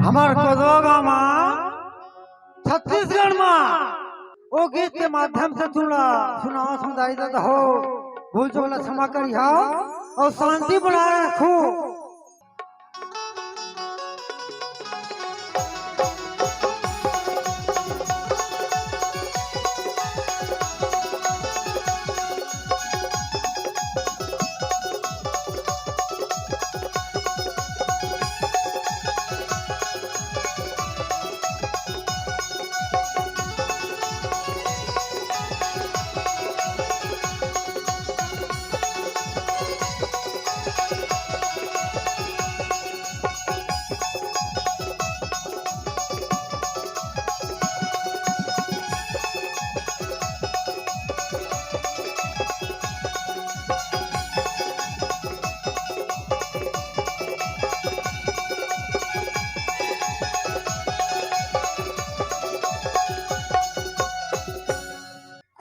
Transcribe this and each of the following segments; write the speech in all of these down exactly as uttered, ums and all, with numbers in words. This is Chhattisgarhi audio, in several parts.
हमर कोदो गाँव म, छत्तीसगढ़ म, ओ गीत के माध्यम से तुला सुनावत हँव दाई ददा हो, भूल चूक ला क्षमा करिहा अउ शांति बनाए रखहू।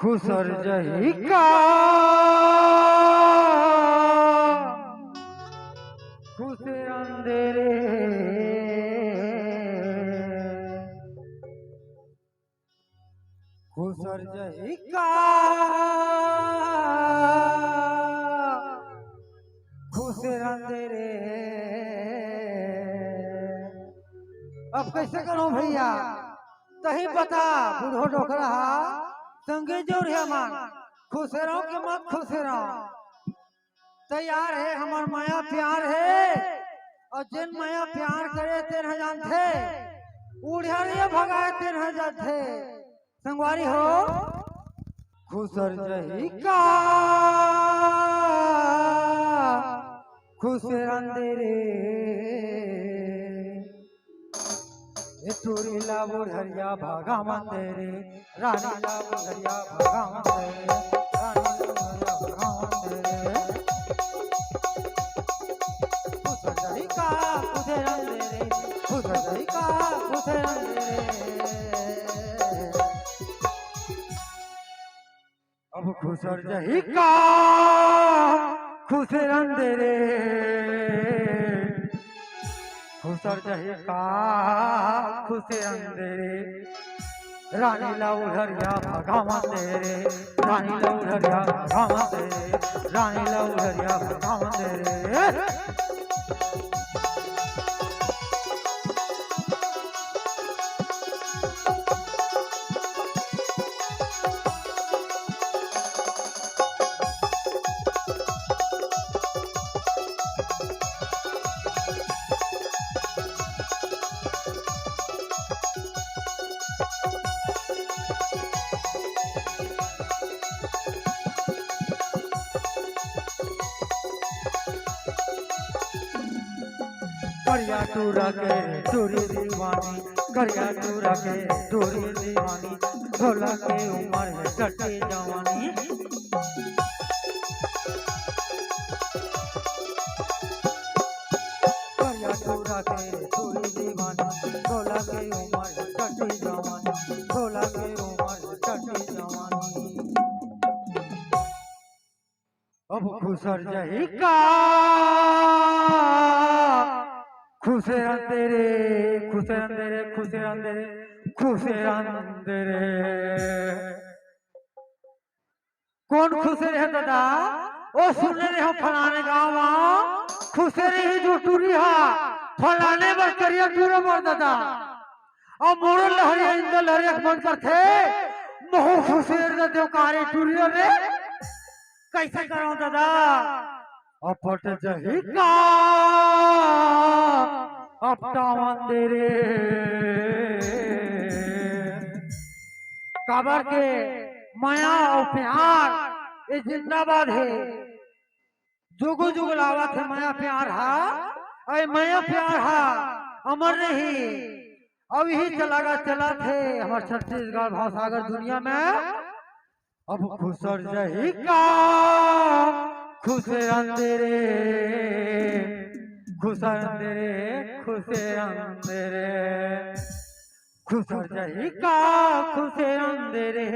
खुसर जही का खुसर अंधेरे, खुसर जही का खुसर अंधेरे। अब कइसे करँव भइया, तहीं बता बूढ़ो डोकरा हा, संगी जोर हे मन, खुसेरँव के मत खुसेरँव। तैयार हे, हमर मया प्यार हे, अउ जेन मया प्यार करे तेन ह जानथे, उड़िया भगाए तेन ह जानथे। संगवारी हो, खुसर जही का खुसर अंधेरे, ए टूरी ला बुढ़रिया भगावन दे रे, रानी ला बुढ़रिया भगावन दे रे, रानी ला बुढ़रिया भगावन दे रे। खुसर जही का खुसर अंधेरे, खुसर जही का खुसर अंधेरे। अब खुसर जही का खुसर अंधेरे, खुसर जही का खुसर अंधेरे। रानी ला उढ़रिया भगावन दे रे, रानी ला उढ़रिया भगावन दे रे, रानी ला उढ़रिया भगावन दे रे। करिया टूरा के टूरी दीवानी, करिया टूरा के टूरी दीवानी, सोलह के उमर हे टट्टी जवानी। करिया टूरा के टूरी दीवानी, सोलह के उमर हे टट्टी जवानी, सोलह के उमर हे टट्टी जवानी। अब खुसर जही का खुसर अंधेरे, खुसर अंधेरे, खुसर अंधेरे, खुसर अंधेरे। कोन खुसेर हे ददा? ओ सुने रहे हो फलाने गाँव म खुसेर हे जो टूरी हा, फलाने बर करिया टूरा बर ददा। अउ मोरो लहरिया इंदर लहरिया के मन करथे, महूँ खुसेर दे देव का रे टूरी रे। कइसे करँव ददा? अपट जही का अपटावन दे रे। काबर के मया अउ प्यार ए जिंदाबाद हे, जुगो जुग लावत हे मया प्यार हा, ए मया प्यार हा अमर रही। अउ इही चला गा चलत हे हमर छत्तीसगढ़ भावसागर दुनिया म। अब खुसर जही का खुसेर अंधेरे, खुसर अंधेरे, खुसेर अंधेरे, खुसर जही का खुसेर अंधेरे।